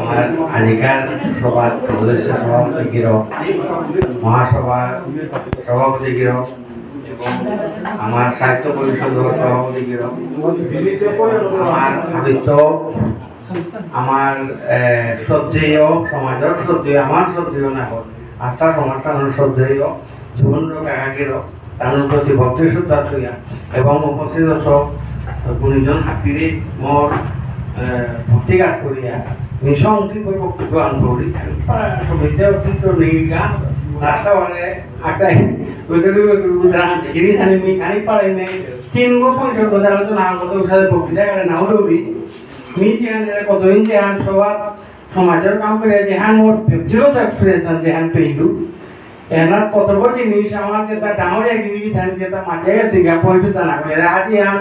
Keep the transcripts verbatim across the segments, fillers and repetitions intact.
আমার আজিকার সভার সদস্য সভাপতি গিরক, মহাসভার সভাপতি গিরক, এবং আমার সাহিত্য পরিষদর সভাপতি গিরক, আমার আদিত্য, আমার, এ, শ্রদ্ধেয়, সমাজর শ্রদ্ধেয়, আমার শ্রদ্ধেয় না হোক, আস্থা সমাজর শ্রদ্ধেয় সুবর্ণ কাকা গিরক, তানুর প্রতি ভক্তি শ্রদ্ধা থইয়া এবং উপস্থিত সব গুণীজন হাবিরে মোর, এ, ভক্তিগাত করিয়া মি সংক্ষিপ্ত বক্তব্য আন করি। পাড়া সমিতি অতীত নির্গা রাস্তা বলে আকাই ওইগুলো ওইগুলো বুঝান গিরি জানি মি খানি পাড়াই মে তিন গো পয়েন্ট বাজার তো নাম কত সাথে বক্তৃতা করে নাও দৌড়ি। মি যেহান কতদিন যেহান সবার সমাজর কাম করে যেহান মোর ব্যক্তিগত এক্সপিরিয়েন্স আছে যেহান পেইলু। এনার কতগো জিনিস আমার যেটা ডাঙর এগিয়ে গিথানি যেটা মাঝে গেছে গা পয়েন্ট তা না করে। আজ ইয়ান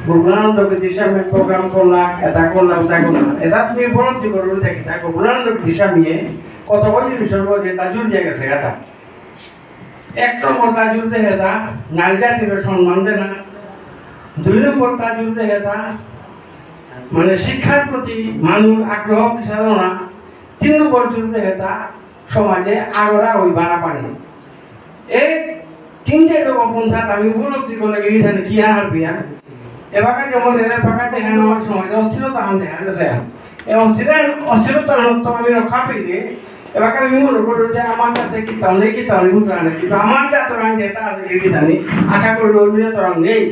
গোকুলানন্দ গীতিস্বামী প্রোগ্রাম করলা, এটা করলা, ওটা করলা। এটা তুমি উপলব্ধি করবে দেখি, তা গোকুলানন্দ গীতিস্বামী কতগো জিনিসর মধ্যে তা জুড়িয়ে গেছে কথা। এক নম্বর তা জুড়িয়ে গেছে নারী জাতির সম্মান দেনা। দুই নম্বর তা জুড়িয়ে গেছে মানে শিক্ষার প্রতি মানুষ আগ্রহ কিসাদনা। তিন নম্বর জুড়িয়ে গেছে সমাজে আগরা হইবা না পানি। এই তিন চারটা পন্থাত আমি উপলব্ধি করলে গিরি জানি কি আর বিয়া। এবাকা যেমন এর এবাকা দেখেন আমার সমাজে অস্থিরতা আনতে দেখা যাচ্ছে। এই অস্থির-, অস্থিরতা আনতো আমি রক্ষা পেয়ে এবাকা আমি মনে করি যে আমার যাতে কি তাহলে কি তাহলে বুঝতে পারে, কিন্তু আমার যা তোরা যেটা আছে গিরি জানি আশা করি ওই নিয়ে তোরা নেই।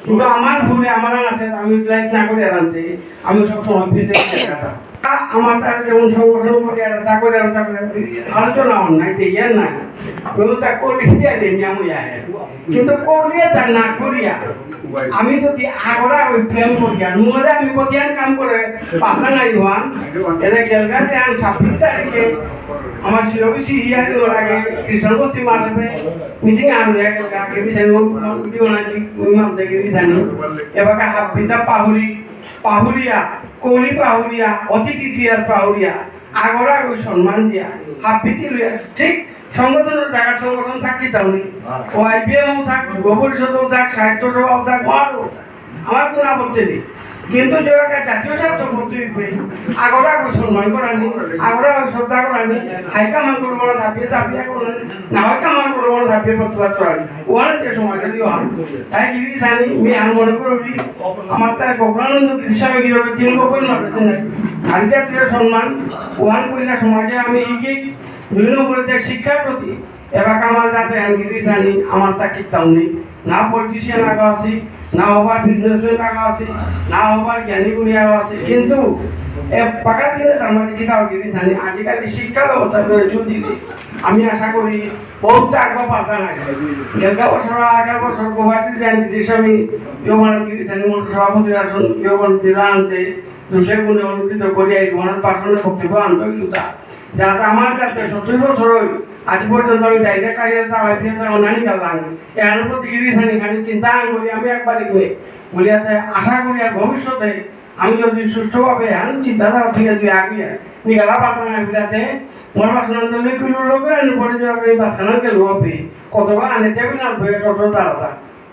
কিন্তু আমার ভুলে আমার আছে আমি ইউটিলাইজ না করে আনতে আমি সব সময় পিছিয়ে থাকা। আমার তারা যেমন সংগঠন করে আর তা করে আর তা করে আলোচনা অন নাই, যে ইয়ার নাই। ওই তা করলে কি আর নিয়ম হয়ে যায়। কিন্তু করিয়া তা না করিয়া আমি যদি আগরা ওই প্রেম করিয়া নুয়ারে আমি কতিয়ান কাম করে পাতা নাই হওয়ান, এদের গেলগা যে আমি ছাব্বিশ তারিখে আমার শিরবি সিহিয়ারি ওর আগে খ্রিস্টান বস্তি মারবে মিটিং আমি গেলগা আগে দিছেন ওই মানতে গিয়ে জানি। এবার হাবিতা পাহুরি পাহুরিয়া, কলি পাহুরিয়া, অতিথি চিয়ার পাহুরিয়া, আগরা ওই সম্মান দিয়া, হাবিতি লইয়া, ঠিক সংগঠনের জায়গা সংগঠন থাকি তাহলে। ও আইপিএম থাক, যুব পরিষদও থাক, সাহিত্য সভাও থাক, মারও থাক। আমার কোনো আপত্তি নেই। কিন্তু যে একটা জাতীয় স্বার্থ করতে হইবে, আগরা ওই সম্মান করানি, আগরা ওই শ্রদ্ধা করানি, হাইকা মান করবো না, চাপিয়ে চাপিয়ে করানি, না হাইকা মান করবো না, চাপিয়ে প্রতিবাদ করানি। ওখানে যে সমাজে দিও আমি। তাই যদি জানি, আমি আর মনে করি, আমার তার গোকুলানন্দ গীতিস্বামী গিরকে তিন গোপন মাতেছে না। আর জাতীয় সম্মান, ওয়ান কইলা সমাজে আমি ইকি, দুই নম্বরে যে শিক্ষার প্রতি, এবার আমার যাতে আমি গীতি জানি, আমার তা কিতাও নেই। না পলিটিশিয়ান আগা আছি, না ওভার বিজনেসম্যান আগা আছি, না ওভার জ্ঞানী গুণী আগা আছি। কিন্তু এ পাকা দিনে তার মাঝে কিতাও গীতি জানি, আজিকালি শিক্ষা ব্যবস্থা রয়েছে যদি আমি আশা করি বহুত আগবা পাতা নাই। গেলগা বছর, আগের বছর গুয়াহাটি যান দিদি স্বামী, ইয়ে মানে দিদি জানি, মোর সভাপতির আসন, ইয়ে মানে দিলা আনতে, দুসে গুণে অনুকৃত করিয়া এই মহান পাশনের বক্তব্য আনতে হইল তা। যাতে আমার যাতে সত্তর বছর হই, আজ পর্যন্ত আমি ডাইরেক্ট আইএস, আইপিএস, আমার নানি গেলাম। এর প্রতি গিরি থানি খানি চিন্তা আন করি আমি একবার এগুয়ে। বলিয়াতে আশা করি আর ভবিষ্যতে আমি যদি সুষ্ঠুভাবে এমন চিন্তাধারা থেকে যদি আগুয়ে নিগালা পাঠানো যাতে মরবা শোনাতে লিখুল লোক আমি পড়ে যাবে বাসনা যে লোভে কতবা আনে টেবিল না বয়ে টোটো দাঁড়াতা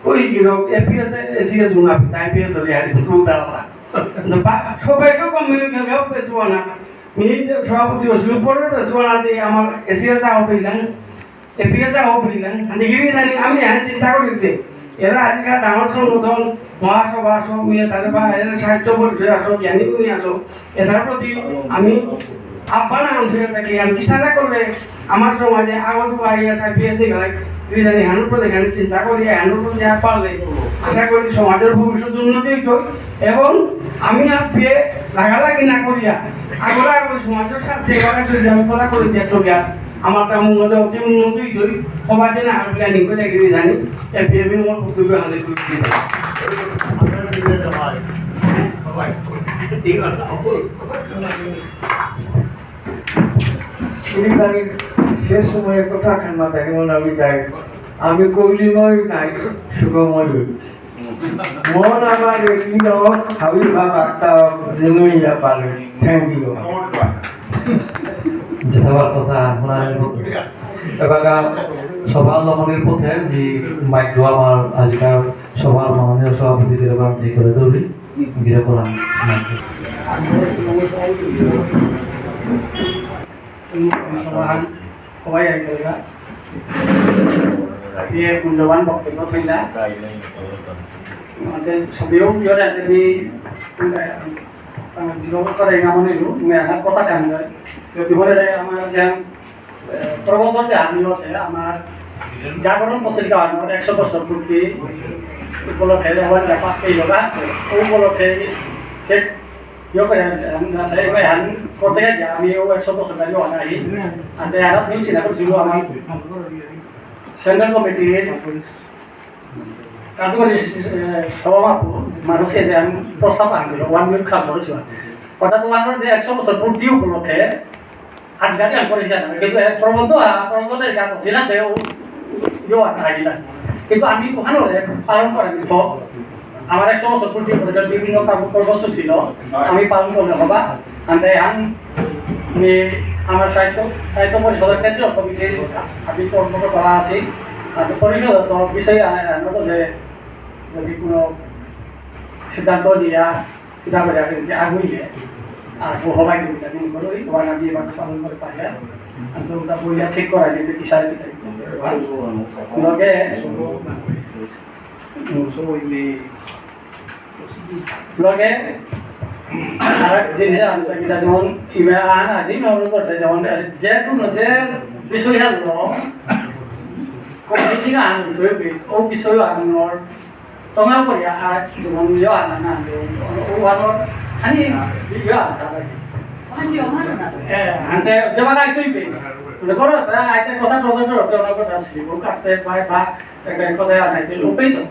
ওই গিরক এপিএস এসিএস গুণাপি আইপিএস হলে হারি স্কুল দাঁড়াতা। সবাইকে কম মিলে গেল পেছুয়ানা। মি যে সভাপতি হয়েছিল পরে পেছুয়ানা যে আমার এসিএস আও পেলাম এপিএস আও পেলাম আমি গিরি জানি আমি হ্যাঁ চিন্তা করি দিতে। এরা আজিকাল ডাঙর সংগঠন, মহাসভা আসো, মিয়ে তাদের বা এরা সাহিত্য পরিষদ আসো, জ্ঞানী গুণী আসো, এটার প্রতি আমি আহ্বান আনতে থাকি, আমি কিসাদে করলে আমার সমাজে আগত পাই আর সাথে বিয়ে দিয়ে গেলে, গিরি জানি হানুর প্রতি এখানে চিন্তা করি, হানুর প্রতি আর পারলে আশা করি সমাজের ভবিষ্যৎ উন্নতি হইত এবং আমি আর বিয়ে লাগালাগি না করিয়া আগরে আগরে সমাজের স্বার্থে এবার যদি আমি কথা করে দিয়ে চলিয়া আমার তা উন্নত অতি উন্নতি হইতই, সমাজে না আর প্ল্যানিং করে গিয়ে জানি, এ বিয়ে আমি মোর পুত্রকে আমাদের করে দিয়ে যাই। উনি তার শেষ সময়ে কথা খান মাথায় মনে হয়ে যায়, আমি কৌলিময় নাই, সুখময় হই। মন আমার একই লোক, হাবির ভাব আত্মা নেমে যা পারে। Thank you. যেটা কথা, মনে হয় এবার সভা লমনির পথে আমি মাইক দেওয়া আমার আজিকার সভার মাননীয় সভাপতি গিরকরাম যে করে দৌড়ি গিরকরাম। সভাহান সবাই আইতরা। ইয়ে মূল্যবান বক্তব্য থইলা। আমাদের সবেও প্রিয় রাজনীতি, আহ, আহ, বিরোধ করে না মনে হলো, তুমি আমার কথা কান দেয়। যদি বলে রে, আমার যে, আহ, প্রবন্ধ যে আমি আছে, আমার জাগরণ পত্রিকা আমার একশো বছর পূর্তি উপলক্ষে আমার ব্যাপার এই লোক আছে। ওই উপলক্ষে ঠিক ইয়ে করে, আমরা সেই ভাই হান করতে গেলে আমি ও একশো বছর আগে অনাই। আর তাই আর নিউজ না করছিল আমার সেন্ট্রাল কমিটির কার্যকরী, এ, সভাপতি মানুষকে যে আমি প্রস্তাব আনছিল, ওয়ান মিনিট খাল করেছিল। অর্থাৎ ওয়ান যে একশো বছর পূর্তি উপলক্ষে আজকাল গান করেছি না, কিন্তু এ প্রবন্ধ, আ, প্রবন্ধের গান ছিল না, ও, ইয়ে আর আগে না। কিন্তু আমি ওখানে ওদের পালন করে দিত। আমার একশো বছর পূর্তি উপলক্ষে বিভিন্ন কাম-, কর্মসূচি ছিল, আমি পালন করলে হবা। আনতে আমি আমার সাহিত্য, সাহিত্য পরিষদের কেন্দ্রীয় কমিটির আমি কর্মকর্তা আছি। আর পরিষদ তো বিষয়ে, আ, আ, যে যদি কোনো সিদ্ধান্ত নিয়া কিতাব করে আগে যদি আগুইলে, আর ও হবাই দিবি, আমি করো, এই ওয়ান আমি এবার পালন করে পারি, আর তো ওটা বইয়া ঠিক করা যেতে কি সাড়ে কিতা কিতা। লগে, লগে, আর এক জিনিস আমি তো কিতা যেমন ইমে আন আজি মনে করতে যেমন যে কোনো যে বিষয় হলো, কমিটি আন তো ও বিষয় আনোর তোমার করিয়া আর যেমন ইয়ে আনা না, যে ও আনোর খানি ইয়ে আনতে হবে। এ, আনতে যেমন আইতই বে। মানে করো, আইতে কথা প্রচার করতে অনেক কথা আসছে। ও কাটতে পায় বা এ, এ, কথা আনাইতে লোকেই তো।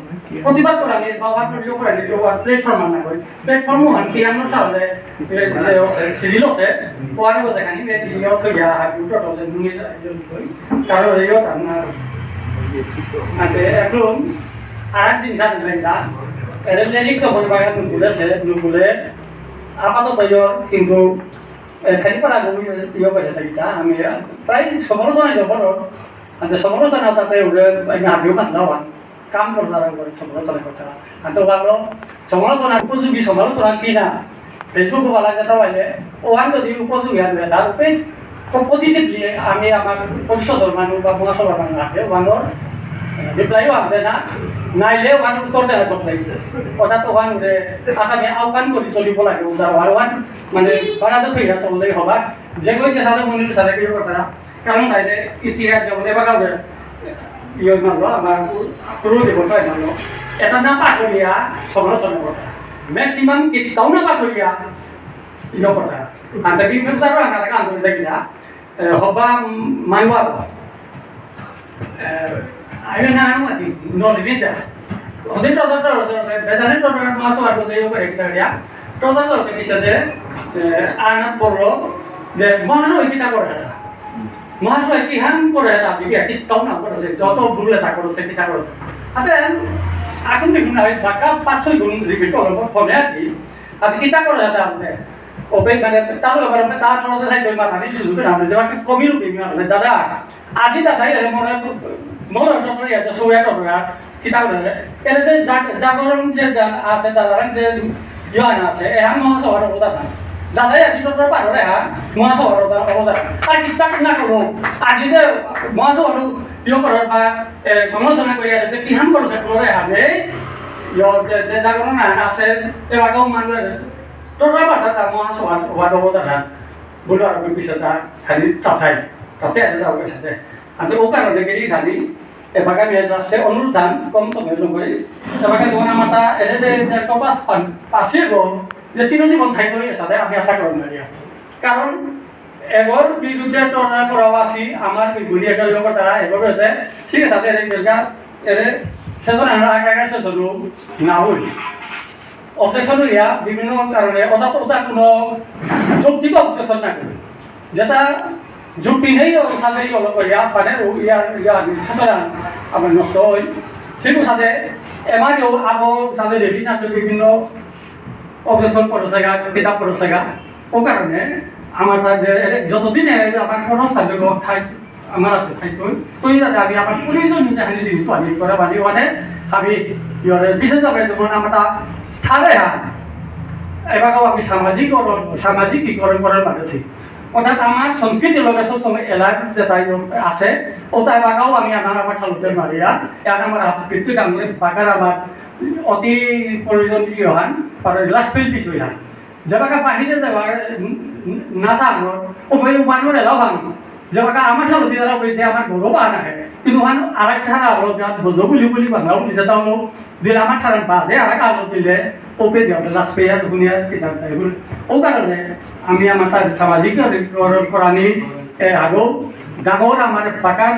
প্রতিবাদ করা নেই, বা ওয়ান ইয়ে করা নেই, ওয়ান প্ল্যাটফর্ম আনা হয়। প্ল্যাটফর্ম আন কি আমরা সামনে, এ, যে আছে, সিজিল আছে, ওয়ান ও যেখানে, এ, ইয়ে অথবা ইয়া, আর দুটো দলে নুয়ে যায়, ইয়ে অথবা। কারণ ইয়ে তার না। আনতে এখন আর এক জিনিস আমি জানি না। এর লেরিক তো বলে বাইরে নুকুলে সে, নুকুলে আপাতত ইয়ে, কিন্তু, এ, খালি পারা গো ইয়ে, ইয়ে করে থাকি তা, আমি, আ, প্রায় সমালোচনা ইয়ে করো। আর সমালোচনা তাতে ওরে, আমি আগেও মাতলাম, কাম করতারা ওরে সমালোচনা করতারা। আর তো ভালো সমালোচনা, উপযোগী সমালোচনা কি না? Facebook-ও বলা যেতে পারলে, ওহান যদি উপযোগী আর তার উপরে তো পজিটিভলি আমি আমার পরিষদর মানুষ বা মহাসভার মানুষ আছে, ওহানোর রিপ্লাইও আনতে না, নাইলে ওহানোর উত্তর দেওয়া দরকার। ওটা তো ওহান উঠে আসামে আহ্বান করি চলিব লাগে, উদার ওহান মানে বানাতে ঠিক আছে, বললেই হবা। যে কইছে সাথে মনির সাথে কেউ করতারা, কারণ তাইলে ইতিহাস যেমন এবার কাউকে ইয়ে মানলো, আমার পুরো দেবতায় মানলো, এটা না পাকরিয়া সমালোচনা করতারা। ম্যাক্সিমাম কি তাও না পাকরিয়া ইয়ে করতারা। আর তাই বিভিন্ন তারা আনা তাকে আন্দোলন দেখি না, এ, হবা মাইওয়ার। এ, আইলে না আনো মাতি, নলিবিতা। ওদের তো, তো, তো, তো, বেজানে তো, তো, মাছ আর কোথায় ইয়ে করে একটা ইয়া। তো, তো, তো, তো, পিছনে, এ, আনাত বললো যে, মহাশয় কিতা করে এটা? মহাশয় কি হান করে এটা? আমি কি কিতাও না করেছে, যত ভুল এটা করেছে, কিতা করেছে। আতে, এখন দেখুন না, ওই বাক্কা পাঁচ ছয় গুণ রিপিট করলো, ফোনে আর কি। আর কিতা করে এটা আপনি? ওপেন মানে, তার ব্যাপারে আপনি তার তরফে সাইড ওই মাথা নিয়ে শুরু করে আপনি যে বাক্কা কমির উপরে নিয়ে আপনি, দাদা, আজি দাদা, এর মনে, মনে হতো না, এটা সব একটা ব্যাপার। কিতা করে? এর যে জাগ-, জাগরণ যে জা-, আছে, দাদার যে ইয়ে আছে, এহান মহাসভার অবদান। দাদাই আজি তো তোর পারো রে, হ্যাঁ? মহাসভার অবদান, অবদান। আর কিতা না করলো? আজি যে মহাসভার ইয়ে করার বা, এ, সমালোচনা করিয়া যে কিহান করছে, করে আমি, ইয়ে, যে, যে জাগরণ আহান আছে, এবাকাও মানুষ আছে। তোর পারো তা মহাসভার অবদান। বুলো আর বিপিসে তা খালি তাতাই। তাতে আছে তা ওকে সাথে। আর তো ও কারণে গেলি খালি এবাকা আমি এটা সে অনুরোধ আন, কম সময় নকরি। এবাকা তোমার আমার তা এসে যে, যে কপাস পান, পাশে গো, যে চিরজীবন থাইতো এর সাথে আমি আশা করি না রিয়া। কারণ এগর বিরুদ্ধে তো না করা আসি, আমার বিরুদ্ধে এটা লোক তারা এগর হতে, ঠিক আছে, এর বেলকা, এর সেশন আমরা আগে আগে সেশন না হই। অবজেকশন হইয়া বিভিন্ন কারণে, অর্থাৎ ওটা কোনো যৌক্তিক অবজেকশন না করে, যেটা যুক্তি নেই, ওর সাথে ইয়ে হলো, ইয়া, মানে, ও, ইয়া, ইয়া, সুতরাং আমার নষ্ট হয়। ঠিক সাথে এমারেও আগো সাথে রেডি সাথে বিভিন্ন অবজেকশন পড়েছেগা, কিতাব পড়েছেগা। ও কারণে আমার তা যে, এ, যতদিন এ, আমার কোনো সাবজেক্ট থাক, আমার হাতে থাইতই। তো এই যাতে আমি আমার প্রয়োজন যে আমি জিনিস আনি করে বানি ওখানে আমি ইয়ে বিশেষভাবে যেমন আমরা ঠারে হান এবাকাও আমি সামাজিকরণ, সামাজিকীকরণ করার মারেছি। অর্থাৎ আমার সংস্কৃতি লগে সব সময় এলার যেটা আছে, ওটা এবাকাও আমি আমার আমার ঠারতে মারিয়া, এর আমার হাত পিতৃ ডাঙরে বাগার আমার অতি প্রয়োজন কি হান, আর লাস্ট ফিল বিষয় হান। যেবাকা বাহিরে যাবার না জানো, ও ভাই উবানো রে লাভান। যেবাকা আমার ঠারতে যারা হয়েছে আমার গৌরব আনা হয়, কিন্তু ওখানে আর এক ঠারা হলো যা বুঝো বুলি বুলি বাংলা বুলি যেটা হলো দিলে আমার ঠারান বাদে আর এক আলো দিলে ওপে দিয়ে ওটা লাস্ট পেয়ার হুনিয়া কিতাব তাই বলে। ও কারণে আমি আমার তার সামাজিক করানি এ আগো ডাঙর আমার পাকার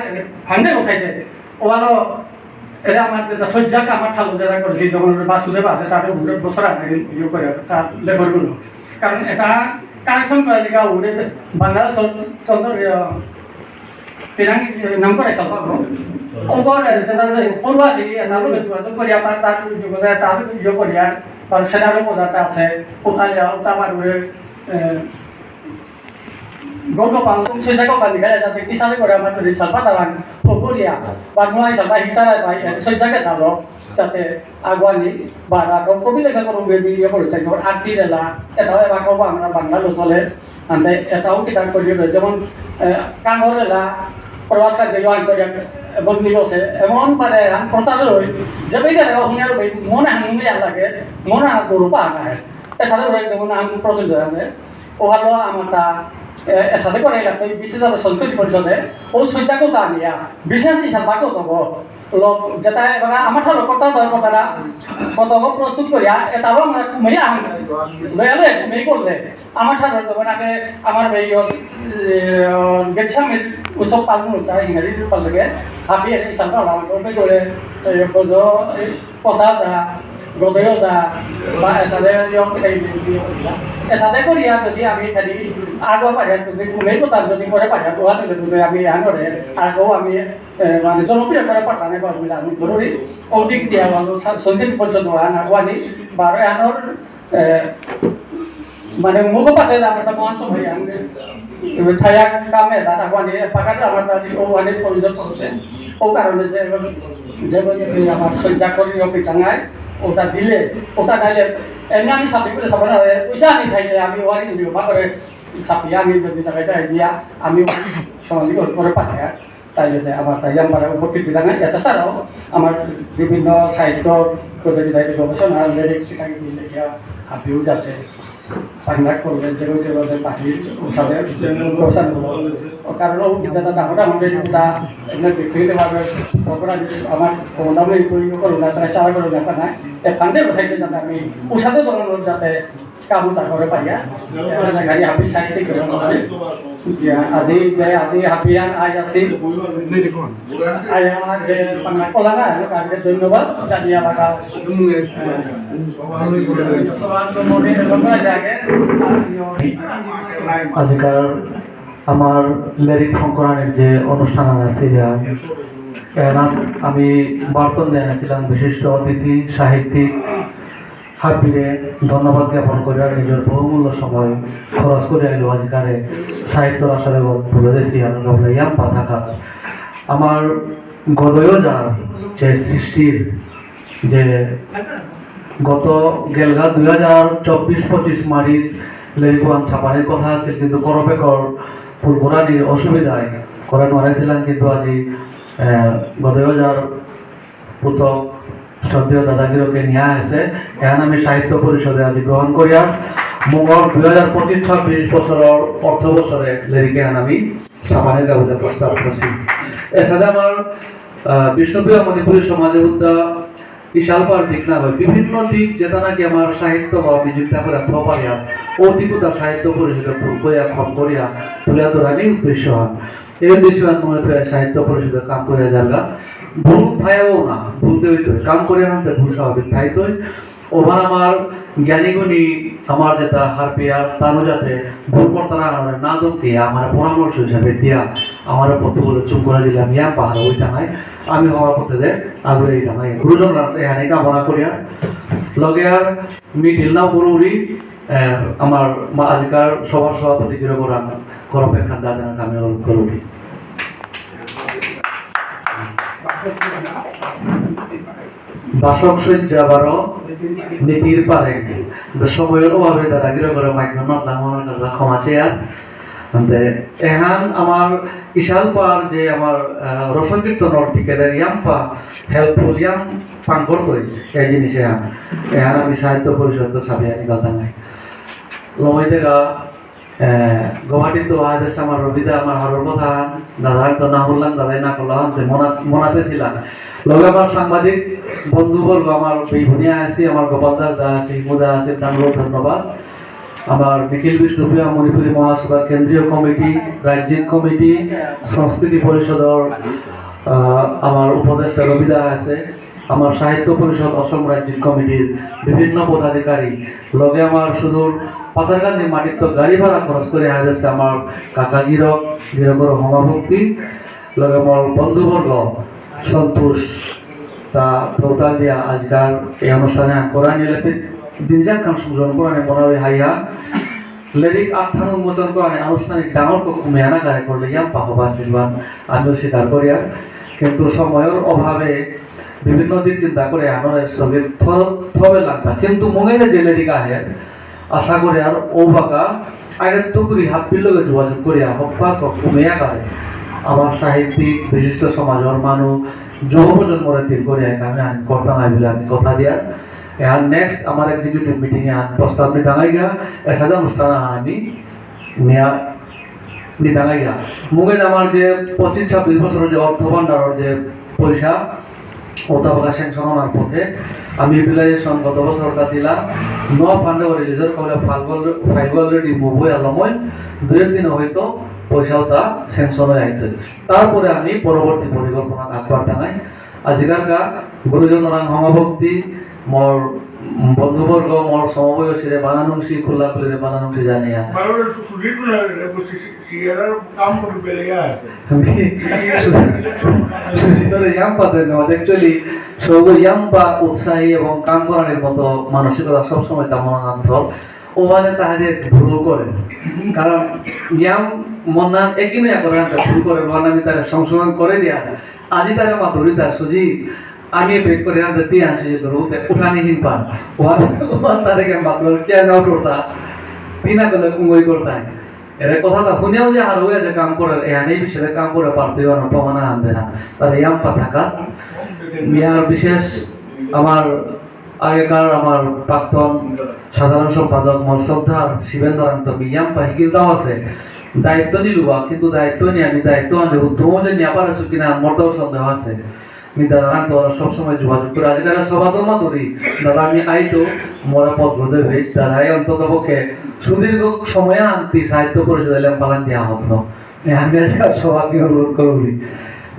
ফান্ডে উঠাইতে ওয়ালো এরা আমার যেটা সজ্জাকে আমার ঠারো যেটা করেছি যেমন বাসুদেব আছে তার উপরে বছর আগে ইয়ে করে তার লেবারগুলো। কারণ এটা কালেকশন করে লেখা উঠেছে বাংলা চল-, চন্দ্র ইয়ে, পিরাং নাম করে সব পাবো। ওপর যেটা যে পড়ুয়া আছে, তার লগে যোগাযোগ করিয়া, তার, তার যোগাযোগ, তার ইয়ে করিয়া, আর সেটারও বোঝাতে আছে, কোথায় যাও, তা আমার ওরে, এ, গৌরব পাল, তুমি সেই জায়গাও পালি গেলে, যাতে কিসাদে করে আমার তো রিসাল পাতা রান, ফকরিয়া, বা নোয়া হিসাব, বা হিতারা, বা ইয়ে, সেই জায়গায় তালো, যাতে আগুয়ানি, বা রাখো, কবি লেখা করো, বেবি, ইয়ে করে, তাই যখন আরতি লেলা, এটাও এবার কব আমরা বাংলা লোচলে, আনতে এটাও কিতাব করি, যেমন, এ, কাঙর লেলা, প্রবাস কার্য, ইয়ে করে, এবং নিয়ে বসে, এমন মানে, আম প্রচার হই, যে বেগে লেখা, হুনিয়ার বেগে, মনে হান হুনিয়ার লাগে, মনে হান গৌরব পাওয়া না হয়। এসাদে ওরা যেমন আম প্রচলিত আছে, ও হলো আমারটা, এ, এসাদে করে এলাকা, এই বিশেষ ভাবে সংস্কৃতি পরিষদে, ও সজ্জা কথা আনিয়া, বিশেষ হিসাব বাক্য তব, লোক, যেটা এবার আমার ঠারো কথা দয় কথা, কত প্রস্তুত করিয়া, এটাও আমরা কুমেই আন, লয়ালে কুমেই করলে, আমার ঠারো যেমন আগে আমার এই, এ, গেছামের উৎসব পালন হতা, ইংরেজি পালন থেকে, হাবি এর হিসাব পালন করবে করে, এ, বোঝো, এ, পচা যা, গদয় যা, বা এসাদে ইয়ক এই দিন দিয়ে হইলা। এসাদে করিয়া যদি আমি খালি আগো পারিয়া যদি কুমেই কথা যদি করে পারিয়া, ওয়া দিলে যদি আমি আনরে, আগো আমি, এ, মানে জনপ্রিয় করে পাঠানে বা আমি আমি জরুরি। ও দিক দিয়ে আমার সা-, সংস্কৃতি পরিষদ ওয়া না ওয়ানি, বারো আনর, এ, মানে মুখপাত্র যে আমরা মহান সভায় আমি এবার থায়া কামে দাদা ওয়ানি, পাকাতে আমার দাদি ও ওয়ানি পরিষদ করছে। ও কারণে যে, যে, যে আমার সজ্জা করি ও পিঠাঙায়, ওটা দিলে, ওটা নাইলে, এমনি আমি সাপি করে সাপনা হয়, পয়সা আমি খাইলে আমি ওয়ানি দিও, বা করে সাপি আমি যদি জায়গায় যাই দিয়া, আমি সামাজিক করে পাঠাই। তাইলে যে আমার তাই আমার উপকৃত জানাই, এটা ছাড়াও আমার বিভিন্ন সাহিত্য প্রতিযোগিতায় গবেষণা, লেরিক কিতাকিবি লেখিয়া হাবিও যাতে পান্ডা করলে যেগুলো যেগুলো পাখির ওসাদে প্রসার হলো। ও কারণ ও যাতে ডাঙর ডাঙর লেরিক তা এমনি ব্যক্তিগতভাবে খবর আমি আমার ক্ষমতা নেই, তৈরি করুন না, তারা চালা করুন না, তা নাই। এ ফান্ডে উঠাইতে যাতে আমি ওসাদে ধরনের যাতে কামতা করে পাইয়া, এখানে খালি হাবি সাহিত্যিক করে বলে। ইয়া, আজি যে, আজি হাবিয়ান আই আছি। আয়া যে, মানে, কলা না, এনে কামে ধন্যবাদ জানিয়া বাকা। আজিকার আমার লেরিক ফঙকরানির যে অনুষ্ঠান আছে, এনাত আমি বার্তন জানাইছিলাম বিশিষ্ট অতিথি, সাহিত্যিক, হাবিরে ধন্যবাদ জ্ঞাপন করিয়া নিজের বহুমূল্য সময় খরচ করে আইলো আজিকারে সাহিত্য আসরে তুলে দিয়েছি আমি গবলে ইয়াম পাথাকা। আমার গদয় যার যে সৃষ্টির যে গত গেলগা দুই হাজার চব্বিশ পঁচিশ মারিত লেরিকহান ছাপানির কথা আছিল, কিন্তু করপেকর ফুলকরানির অসুবিধায় করে মারাইছিলাম, কিন্তু আজি, আহ, গদয় যার পুতক শ্রদ্ধেয় দাদাগিরকে নিয়ে আসে, এখন আমি সাহিত্য পরিষদে আজি গ্রহণ করিয়ার। মঙ্গল দুই হাজার পঁচিশ ছাব্বিশ বছরর অর্থ বছরে লেরিকহান আমি ছাপানির গাবলে প্রস্তাব করছি। এসাদে আমার, আহ, বিষ্ণুপ্রিয়া মণিপুরী সমাজে উদ্যা ইশালপার দিক না হয়, বিভিন্ন দিক যেটা নাকি আমার সাহিত্য বা আমি চিন্তা করে থ পারিয়ার, ও দিকটা সাহিত্য পরিষদে ভুল করিয়া, কম করিয়া, তুলে ধরানি উদ্দেশ্য হয়। এই উদ্দেশ্য হয় মনে হয় সাহিত্য পরিষদে কাম করে যারগা। ভুল থায়াও না, ভুলতে হইতে হয়। কাম করে আনতে ভুল স্বাভাবিক থাইতে হয়। ওভার আমার জ্ঞানীগুণী আমার যেটা হারপিয়ার তানু যাতে ভুল করতারা আমার না দমকে আমার পরামর্শ হিসাবে দিয়া আমার পথ বলে চুপ করে দিলাম, ইয়াম পাহাড় ওই থানায় আমি হওয়ার পথে দে আগুয়ে এই থানায় গুরুজন রাতে এখানে কামনা করিয়া লগে আর মি ঢিলনাও করুরি, আহ, আমার মা আজিকার সভার সভাপতি গিরকরাং করপেক্ষান দাদানার আমি অনুরোধ করুরি। বাসক সজ্জা বারো নীতির পারে। কিন্তু সময়র অভাবে দাদাগিরি করে মাইক না লাগা, মনে করলে ক্ষমা চেয়ার। আনতে এহান আমার ইশালপার যে আমার, আহ, রসকীর্তনর দিকে ইয়াম্পা helpful ইয়াম পান করতই এই জিনিস এহান। এহান আমি সাহিত্য পরিষদ তো ছাপিয়া নিকালতাম নাই। লমাইতে গা এ, গুয়াহাটিত তো আদেশ আমার রবিদা আমার হারর কথা, দাদা তো না বললাম, দাদাই না করলাম, আনতে মনাস-, মনাতে ছিলাম। লগে আমার সাংবাদিক বন্ধুবর্গ, আমার বিভুনিয়া আছে, আমার গোপাল দাস দা আছে, হিমু দা আছে, তাদেরও ধন্যবাদ। আমার নিখিল বিষ্ণুপ্রিয়া মণিপুরী মহাসভা কেন্দ্রীয় কমিটি, রাজ্যিক কমিটি, সংস্কৃতি পরিষদর, আহ, আমার উপদেষ্টা রবিদা আছে, আমার সাহিত্য পরিষদ অসম রাজ্যিক কমিটির বিভিন্ন পদাধিকারী, লগে আমার সুদূর পাথারকান্দি মাটিত তো গাড়ি ভাড়া খরচ করে আদেশে আমার কাকা গিরক, গিরকর হমাভক্তি, লগে আমার বন্ধুবর্গ সন্তোষ, তা থৌতাল দিয়া আজকাল এই অনুষ্ঠানে করানি লেপে দিনজাক খান সুজন করানি মনাবে হাইয়া, লেরিক আখ্যান উন্মোচন করানি আনুষ্ঠানিক ডাঙর কো কুমিয়ানা গারে করলে ইয়াম পাহবা আশীর্বাদ আমিও স্বীকার করিয়ার। কিন্তু সময়র অভাবে বিভিন্ন দিক চিন্তা করে আনরে স্থগিত থ-, থবে লাগতা। কিন্তু মুঙেদে যে লেরিক আহে, আশা করি আর ও বাকা আগে তো করি হাব্বির লগে যোগাযোগ করিয়া হপ্পা ক-, কুমিয়া করে। আমার সাহিত্যিক, বিশিষ্ট সমাজর মানুষ, যুব প্রজন্মরে তীর করিয়া আমি আন করতাম আই বলে আমি কথা দিয়ার। এখন next আমার executive meeting এ আন প্রস্তাব নিতাম আইগা, এসাদে অনুষ্ঠান আন আমি নিয়া নিতাঙাইয়া। মুঙেদে আমার যে পঁচিশ ছাব্বিশ বছর যে অর্থ ভান্ডারর যে পয়সা, ওটা বাকা sanction হওয়ার পথে আমি utilization গত বছর তা দিলাম, নোয়া fund এ release অর কারণে file already move হয়ে আলময়, দুই এক দিনে হয়তো পয়সা ওটা sanction হয়ে আইতে। তারপরে আমি পরবর্তী পরিকল্পনা আগবার টাঙাই। আজিকার কা গুরুজন রাং হমাভক্তি, মোর বন্ধুবর্গ, মোর সমবয়সীরে বানানুংসি, খুল্লা খুলিরে বানানুংসি জানিয়া। বারো সু-, সুধীর শুনা রে, বসে সি-, সিয়ারার কাম করে বেলে আর। আমি সু-, সুধীররে ইয়াম্পা ধন্যবাদ। Actually, সব ইয়াম্পা উৎসাহী এবং কাম করার মতো মানসিকতা সবসময় তেমন আনথর। ও মানে তাহারে ভুল করে। কারণ ইয়াম মন্নান একই নয়া করে আনতে ভুল করে, মানে আমি তারে সংশোধন করে দিয়া। আজি তারে মাতুরি তা সুজি, আমি বেগ করে আনতে তি আসি যে ধরো তে উঠানি হিন পান। ওয়া, ওয়া তারে কে মাতুর কে না উঠোতা, তিনা গলে কুঙ্গই করতাই। এরে কথা তা হুনেও যে আর হয়ে যে কাম করে, এহানেই বিশেষ কাম করে পারতে অন পাওনা আনতে না। তারে ইয়াম্পা থাকা। মিয়ার বিশেষ আমার আগেকার আমার প্রাক্তন সাধারণ সম্পাদক মোর শ্রদ্ধার শিবেন্দ্র আনন্দ মি ইয়াম্পা হিকিলতাও আছে। দায়িত্ব নিলুয়া, কিন্তু দায়িত্ব নিয়ে আমি দায়িত্ব আনতে উত্তম যে নিয়ে পারেছো কিনা মোরতাও সন্দেহ আছে। মি দাদা আনতে ওরা সবসময় যোগাযোগ করে। আজকাল সভা তো মাতুরি, দাদা আমি আইতো মোরা পদ গদে হয়েছি। দাদা এই অন্তত পক্ষে সুদীর্ঘ সময় আনতি সাহিত্য পরিষদ এলাম পালান দিয়া হতো। এ, আমি আজকাল সভাকে অনুরোধ করবি।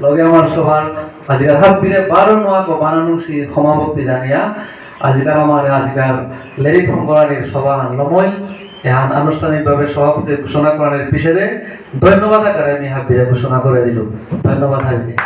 লগে আমার সভার আজকাল হাব্বিরে বারো নোয়া কো বানানুংসি ক্ষমাভক্তি জানিয়া আজকাল আমার আজকাল লেরিক ফোন করানির সভা আন লময়। এহান আনুষ্ঠানিকভাবে সভাপতি ঘোষণা করানির পিছনে ধন্যবাদ আকারে আমি হাব্বিরে ঘোষণা করে দিল। ধন্যবাদ হাব্বিরে।